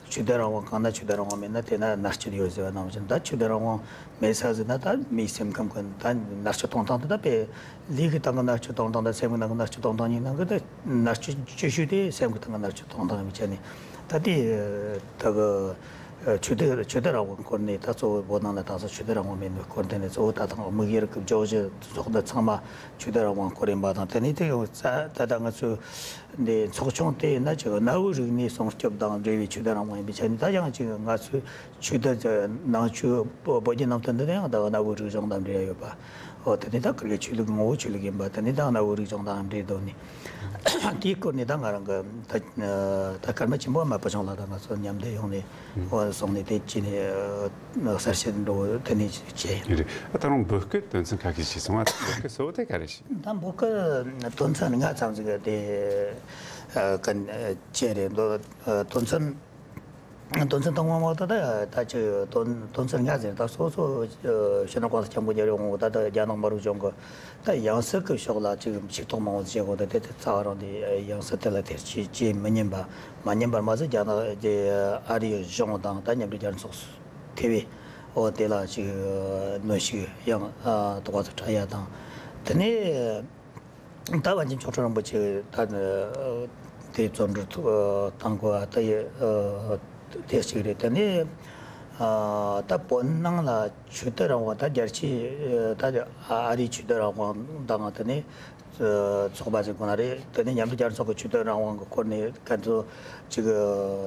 ཆོས་དད་རང་དབང་གང་ན་ཆོས་དད་རང་དབང་མེད་ན། དེ་ན་མནར་གཅོད་ཡོད་ཟེར་བ་ནང་བཞིན། ད་ཆོས་དད་རང་དབང་མེད་ས་ཟེར་ན་ད་མིའི་སེམས་ཁམས་ཀྱི་ད་མནར་གཅོད་གཏོང་སྟངས་དེ། ད་དཔེ་ལུས་ཀྱི་སྟེང་གི་མནར་གཅོད་གཏོང་སྟངས་དང་སེམས་ཀྱི་ནང་གི་མནར་གཅོད་གཏོང་སྟངས་གཉིས་ནང་གི་ད་མནར་གཅོད་ཆེ་ཤོས་དེ་སེམས་ཀྱི་སྟེང་གི་མནར་གཅོད་གཏོང་སྟངས་ཡིན་པའི་ཆ་ནས། ད་དེ་ད་གི་ཆོས་དད་ཆོས་དད་རང་དབང་སྐོར་ནས། ད་གཙོ་བོ་བོད་ནང་ལ་དེང་སང་ཆོས་དད་རང་དབང་མེད་ནོ་སྐོར་དེ་ནས། གཙོ་བོ་ད་ཐེངས་དམིགས་ཡུལ་གྱི་བརྗོད་གཞི་ཚོགས་འདུ་ཚང་མ་ཆོས་དད་རང་དབང་སྐོར་ཡིན་པ་དང་། དེ་ནས་དེ་ད་ད་ང་ཚོས་འདི་ཚོགས་ཆུང་དེ་ཡིན་ན་ཅིག་གནའ་བོའི་རིག་གནས་སྲུང་སྐྱོབ་དང་འབྲེལ་བའི་ཆོས་དད་རང་དབང་ཡིན་པའི་ཆ་ནས། ད་ཡང་ཅིག་ང་ཚོའི་ཆོས་དད་ནང་ཆོས་བོད་བརྒྱུད་ནང་བསྟན་འདི་ནི་ཡང་ད་གནའ་བོའི་རིག་གཞུང་དང་འབྲེལ་ཡོད་པ། འོ་དེ་ནི་ད་ཁིར་གི་ཆོས་ལུགས་ངོ་བོ་ཆོས་ལུགས་ཡིན་པ། དེ་ནི་ད་གནའ་བོའི་རིག་གཞུང་དང་འབྲེལ་འདུག་ནི། དེའི་སྐོར་ནས་ད་ང་རང་གི་ད་ད་སྐར་མ་ཆེན་པོ་མ་པ་ཆུང་ལ་ད་ང་ཚོ་མཉམ་འདེགས་ཡོང་ནས། འོ་སོང་ནས་དེ་ཅི་ནས་གསར་བཤད་འགྲོ་དེ་ནས་བྱས། རེད། ད་རུང་འབོད་སྐུལ་དོན་ཚན་ཁ་ཤས་ཤིག་སོང་བ། འབོད་སྐུལ་གཙོ་བོ་དེ་ག་རེ་ཞིག་ད་འབོད་སྐུལ་དོན་ཚན་ལྔ་ཙམ་ཟིག་དེ་ག་བྱས་རེད་འདུག་དོན་ཚན་དོན་ཚན་དང་པོ་མ་ད་ད་ད་ཅི་དོན་དོན་ཚན་ལྔ་ཟེར། ད་སོ་སོ་སྤྱི་ནོར་གོང་ས་སྐྱབས་མགོན་རྒྱལ་བའི་དབང་པོ་ད་ད་རྒྱ་ནག་དམར་པོའི་གཞུང་གི་ད་ཡང་སྲིད་ཀྱི་ཕྱོགས་ལ་ཅིག་ཕྱིར་གཏོང་མང་བོ་བྱེད་དགོས། ད་དེ་དེ་རྩ་བ་རང་དེ་ཡང་སྲིད་དེ་ལ་དེ་ཅི་ཅི་མི་ཉན་པ། མ་ཉན་པར་མ་ཟད། རྒྱ་ནག་དེ་ཨ་རིའི་གཞུང་དང་ད་མཉམ་འབྲེལ་རྒྱལ་ཚོགས་སུ་ཐེ་བའི་འོ་དེ་ལ་ཅིག་གནོན་ཤུགས་ཡང་དོགས་པ་ཚོ་སྤྲད་ཡ་དང་། དེ་ནས། ད་པཎ་ཆེན་མཆོག་སྤྲུལ་རིན་པོ་ཆེ་ད་དེ་བཙོན་གྲོལ་བཏང་དགོས་པ་དེ་དེ་གཅིག་རེད། དེ་ནས་ད་བོད་ནང་ལ་ཆོས་དད་རང་དབང་ད་རྒྱལ་སྤྱིའི་ད་ཨ་རིའི་ཆོས་དད་རང་དབང་དང་། དེ་ནས་ཚོགས་པ་ཟེར་དགོས་ན་རེད། དེ་ནས་མཉམ་འབྲེལ་རྒྱལ་ཚོགས་ཀྱི་ཆོས་དད་རང་དབང་གི་སྐོར་ནས་ག་ཚོད་ཅིག་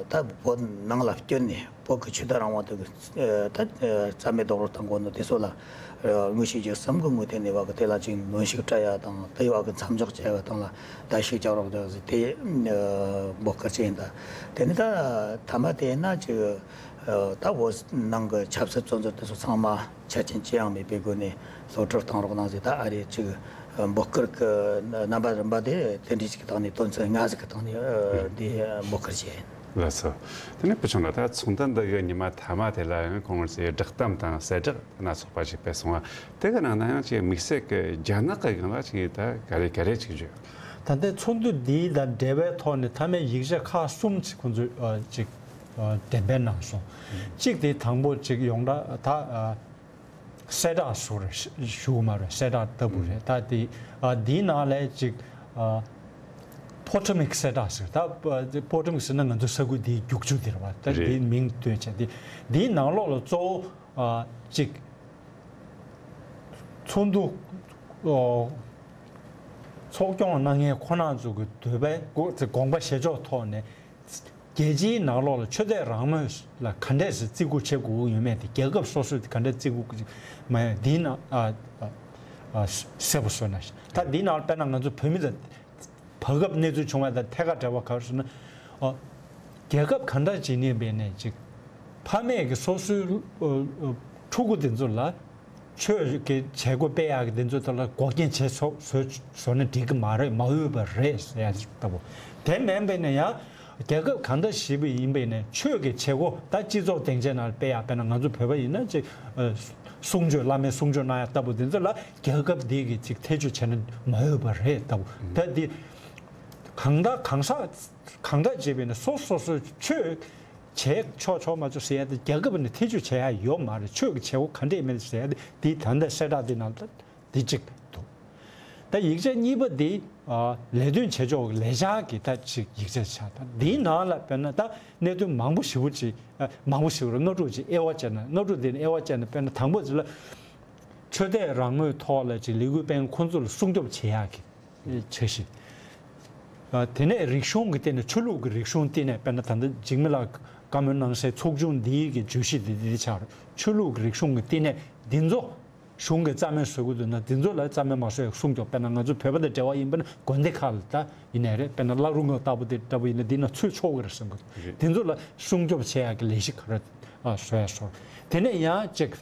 ད་བོད་ནང་ལ་བསྐྱོད་ནས། བོད་ཀྱི་ཆོས་དད་རང་དབང་དེ་གི་ད་རྩ་མེད་རྡོག་རོལ་བཏང་དགོས་ནོ་དེ་ཚོ་ལ་དངོས་ཤུགས་ཀྱིས་གསུམ་གྱི་ངོས་ཐད་ནས་བ་གི་དེ་ལ་ཅིག་གནོན་ཤུགས་སྤྲད་ཡ་དང་། དེ་བ་གི་མཚམས་འཇོག་བྱས་པ་དང་ལ་ད་ཤུགས་རྒྱག་རོགས་བྱོས་ཟེར་དེ་འབོད་སྐུལ་བྱས་ཡིན། ད་དེ་ནི་ད་མཐའ་མ་དེ་ཡིན་ན་ཅིག་ད་བོད་ནང་གི་ཆབ་སྲིད་བཙོན་ཟུར་དེ་ཚོ་ཚང་མ་ཆ་རྐྱེན་ཅི་ཡང་མེད་པའི་སྒོ་ནས་གློད་བཀྲོལ་བཏང་རོགས་གནང་ཟེར། ད་ཨ་རིའི་ཅིག་འབོད་སྐུལ་གྱི་རྣམ་པ་རིམ་པ་དེ་དེ་འདྲའི་ཞིག་གི་སྟེང་ནས། དོན་ཚན་ལྔ་ཟིག་གི་སྟེང་ནས་འདི་འབོད་སྐུལ་བྱས་ཡིན། ལགས་སོ། དེ་ནས་བུ་ཆུང་ལགས། ད་ཚོགས་འདུ་འདི་གི་ཉི་མ་མཐའ་མ་དེ་ལ་ཡང་ཁོང་ཚོས་བསྒྲགས་གཏམ་དང་གསལ་བསྒྲགས་སྣ་ཚོགས་པ་ཞིག་སྤེལ་སོང་བ། དེ་གི་ནང་ན་ཡང་ཅིག་དམིགས་བསལ་གྱི་རྒྱ་ནག་གི་སྒང་ལ་ཅིག་ད་ག་རེ་ག་རེ་ཅིག་བརྗོད། ད་ལྟའི་ཚོགས་འདུ་འདི་དང་འབྲེལ་བའི་ཐོག་ནས་མཐའ་མའི་ཡིག་ཆ་ཁག་གསུམ་ཅིག་ཁོང་ཚོས་ཨ་ཅིག་ཨ་འགྲེམས་སྤེལ་གནང་སོང་། གཅིག་དེ་དང་པོ་ཅིག་ཡོངས་གྲགས་ད་ཨ་གསལ་བསྒྲགས་སུ་རེད་ཞུ་གི་མ་རེད། གསལ་བསྒྲགས་ལྟ་བུ་རེད། ད་དེ་ཨ་འདིའི་ནང་ལ་ཅིག་ཨ་པོ་ཊ་མིག་གསལ་བསྒྲགས་ཟེར། ད་པོ་ཊ་མིག་ཟེར་ན་ང་ཚོ་ས་ཁུལ་འདིའི་རྒྱུག་ཆུ་དེ་རེད་པ། ད་རེད། འདིའི་མིང་བཏོན་བྱས་ཏེ་འདིའི་ནང་ལོགས་ལ་གཙོ་བོ་ཨ་ཅིག་ཚོགས་འདུ་ཨོ་ཚོགས་སྐྱོང་གནང་མཁན་ཁོ་རང་ཚོ་གི་འདོད་པའི་དགོངས་པ་བཞེས་ཕྱོགས་ཐོག་ནས་རྒྱལ་སྤྱིའི་ནང་ལོགས་ལ་ཆོས་དད་རང་མོས་ལ་ག་འདྲས་སེ་བརྩི་བཀུར་བྱེད་དགོས་ཀྱི་ཡོད་མེད་དེ། རྒྱལ་ཁབ་སོ་སོས་དེ་ག་འདྲས་བརྩི་བཀུར་མ་ཡོད་འདིའི་ནང་ཨ་ཨ་ཨ་གསལ་པོ་བཟོས་ན་ཤག་ད་འདིའི་ནང་ལ་དཔེར་ན་ང་ཚོ་བོད་མི་དང་བར་སྐབས་གནས་ཚུལ་བྱུང་བ་དང་ཐད་ཀར་འབྲེལ་བ་ག་རེ་ཟེར་ན། ཨ་རྒྱལ་ཁབ་ག་འདྲ་ཅིག་ནས་འབད་ནས་ཅིག་ཕ་མས་ཀྱི་སོ་སོའི་ཨ་ཨ་ཕྲུ་གུ་དེ་ཚོ་ལ་ཆོས་ཀྱི་བྱེད་སྒོ་སྤེལ་ཡག་གི་དེ་ཚོ་ཐོག་ལ་འགོག་རྐྱེན་བྱེད་ཚོ་བཟོ་བཟོ་ན་འགྲིག་གི་མ་རེད། མ་འོས་པ་རེད་ཟེར་ཡ་ཅིག་ལྟ་བུ། དེ་མིན་པས་ན་ཡང་རྒྱལ་ཁབ་གང་འདྲ་ཞིག་ཡིན་པས་ན་ཆོས་ཀྱི་བྱེད་སྒོ་ད་སྤྱི་ཚོགས་སྡིངས་ཆའི་ནང་སྤེལ་ཡག་དཔེར་ན་ང་ཚོ་བོད་པ་ཡིན་ན་ཅིག་ཨ་གསུང་ཆོས་བླ་མའི་གསུང་ཆོས་གནང་ཡག་ལྟ་བུ་དེ་ཚོ་ལ་རྒྱལ་ཁབ་འདི་གིས་ཅིག་ཐེ་བྱུས་བྱས་ན་མ་འོས་པ་རེད་ལྟ་བུ། ད་འདི་གང་ལྟར་གང་ཟག་གང་འདྲ་བྱས་པས་ན་སོ་སོ་སོ་ཆོས་བྱས་ཆོག་ཆོག་མ་ཆོག་ཟེར་ཡ་དེ་རྒྱལ་ཁབ་ནས་ཐེ་བྱུས་བྱེད་ཡ་ཡོད་མ་རེད། ཆོས་ཀྱི་བྱེད་སྒོ་ག་འདྲས་མེད་ཟེར་ཡ་དེ་དེ་ད་ལྟ་གསལ་བསྒྲགས་དེ་ནང་ལ་དེ་གཅིག་འདུག་ད་ཡིག་ཆ་གཉིས་པ་དེ་ཨ་ལས་དོན་བྱེད་ཕྱོགས་ཀྱི་ལས་འཆར་གྱི་ད་ཅིག་ཡིག་ཆ་ཆགས། ད་དེའི་ནང་ལ་དཔེར་ན་ད་གནད་དོན་མང་པོ་ཞེ་པོ་ཅིག་ཨ་མང་པོ་ཞེ་པོ་རེད། ལྔ་དྲུག་ཅིག་དབྱེ་བ་བྱས་ན། ལྔ་དྲུག་དེ་ནི་དབྱེ་བ་བྱས་ན་དཔེར་ན་དང་པོ་ཅིག་ལ་ཆོས་དད་རང་མོས་ཐོག་ལ་ཅིག་ལས་འགུལ་སྤེལ་མཁན་ཁོང་ཚོ་ལ་སྲུང་སྐྱོབ་བྱེད་ཡག་གི་འཆར་གཞི། ཨ་དེ་ནས་རིག་གཞུང་གི་སྟེང་ནས་ཆོས་ལུགས་ཀྱི་རིག་གཞུང་སྟེང་ནས་དཔེར་ན་ད་ལྟ་འཇིགས་མེད་ལགས་བཀའ་མོལ་གནང་སའི་ཚོགས་ཆུང་འདིའི་གི་བརྗོད་གཞི་འདི་འདི་ཆགས་རེད། ཆོས་ལུགས་ཀྱི་རིག་གཞུང་གི་སྟེང་ནས་འདི་ཚོ་གཞུང་གི་རྩ་མེད་བཟོ་གི་འདུག་ན་འདི་ཚོ་ལ་རྩ་མེད་མ་བཟོ་ཡག་སྲུང་སྐྱོབ། དཔེར་ན་ང་ཚོ་བོད་པ་དང་འབྲེལ་བ་ཡིན་པ་ན་དགོན་སྡེ་ཁག་ལ་ད་ཡིན་ནའི་རེད། དཔེར་ན་བླ་རུང་གི་ལྟ་བུ་དེ་འདྲ་བོ་ཡིན་ན་འདི་ན་ཚུད་ཆོག་གི་རེད་བསམ་གི་འདུག་རེད། འདི་ཚོ་ལ་སྲུང་སྐྱོབ་བྱེད་ཡག་གི་ལས་གཞི་ག་རེ་ཨ་བཟོ་ཡག་བཟོ། དེ་ནས་ཡང་ཅིག་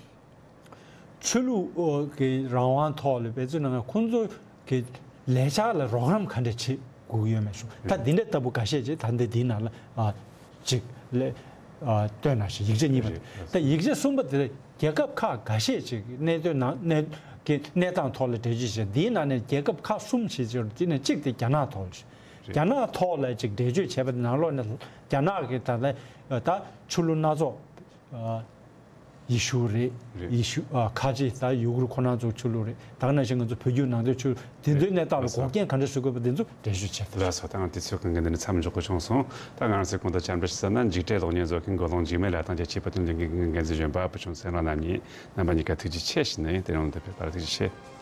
ཆོས་ལུགས་ཀྱི་རང་དབང་ཐོག་ལ་འབད་བརྩོན་གནང་མཁན་ཁོང་ཚོ་གི་ལས་འཆར་ལ་རོགས་རམ་ག་འདྲ་བྱེད་དགོས་ཀྱི་ཡོད་མེད་སོགས། ད་འདི་འདྲ་ལྟ་བུ་འགའ་ཤས་ཅིག་ད་འདི་འདིའི་ནང་ལ་ཨ་ཅིག་ལས་ཨ་བཏོན་གནང་ཞིག་ཡིག་ཆ་གཉིས་པ་རེད། ད་ཡིག་ཆ་གསུམ་པ་དེ་རྒྱལ་ཁབ་ཁག་འགའ་ཤས་ཅིག་གནད་དོན་ནང་གནད་ཀྱི་གནས་སྟངས་ཐོག་ལ་འགྲེལ་བརྗོད་བྱས། འདིའི་ནང་ནས་རྒྱལ་ཁབ་ཁག་གསུམ་ཞིག་ཅིག་དེ་ནས་གཅིག་དེ་རྒྱ་ནག་ཐོག་ལ་ཞིག་རྒྱ་ནག་ཐོག་ལ་ཅིག་འགྲེལ་བརྗོད་བྱས་པ་ནང་ལོགས་ནས་རྒྱ་ནག་གི་ད་ལྟ་ད་ཆོས་ལུགས་སྣ་ཚོགས། ཨ་ཡེ་ཤུ་རེད། རེད། ཡེ་ཤུ་ཨ་ཁ་ཆེ་ད་ཡུ་གུར་ཁོ་རང་ཚོ་ཆོས་ལུགས་རེད། ད་ག་ནང་བཞིན་ང་ཚོ་བོད་བརྒྱུད་ནང་བསྟན་ཆོས་ལུགས་དེ་ཚོའི་གནས་སྟངས་ལ་འགོག་རྐྱེན་ག་འདྲ་བཟོ་དགོས་པ་དེ་ཚོ་འགྲེལ་བརྗོད་བྱས། ལགས་སོ། ད་ང་དུས་ཚོད་གང་གི་འདི་ནས་མཚམས་འཇོག་དགོས་བྱུང་སོང་། ད་ང་རང་ཚོའི་གོང་དུ་བཅར་འདྲི་ཞུ་ས་ན་འཇིགས་བྲལ་གློག་བརྙན་བཟོ་མཁན་མགོ་རློན་འཇིགས་མེད་ལགས་དང་རྒྱལ་སྤྱིའི་བོད་དོན་ལས་འགུལ་འགན་འཛིན་གཞོན་པ་བུ་ཆུང་སེང་ལོ་རྣམ་གཉིས། རྣམ་པ་གཉིས་ཀ་ཐུགས་རྗེ་ཆེ་ཞུ་ནི་ཡིན། དེ་རིང་འདི་ཕེབས་པར་ཐུགས་རྗེ་ཆེ།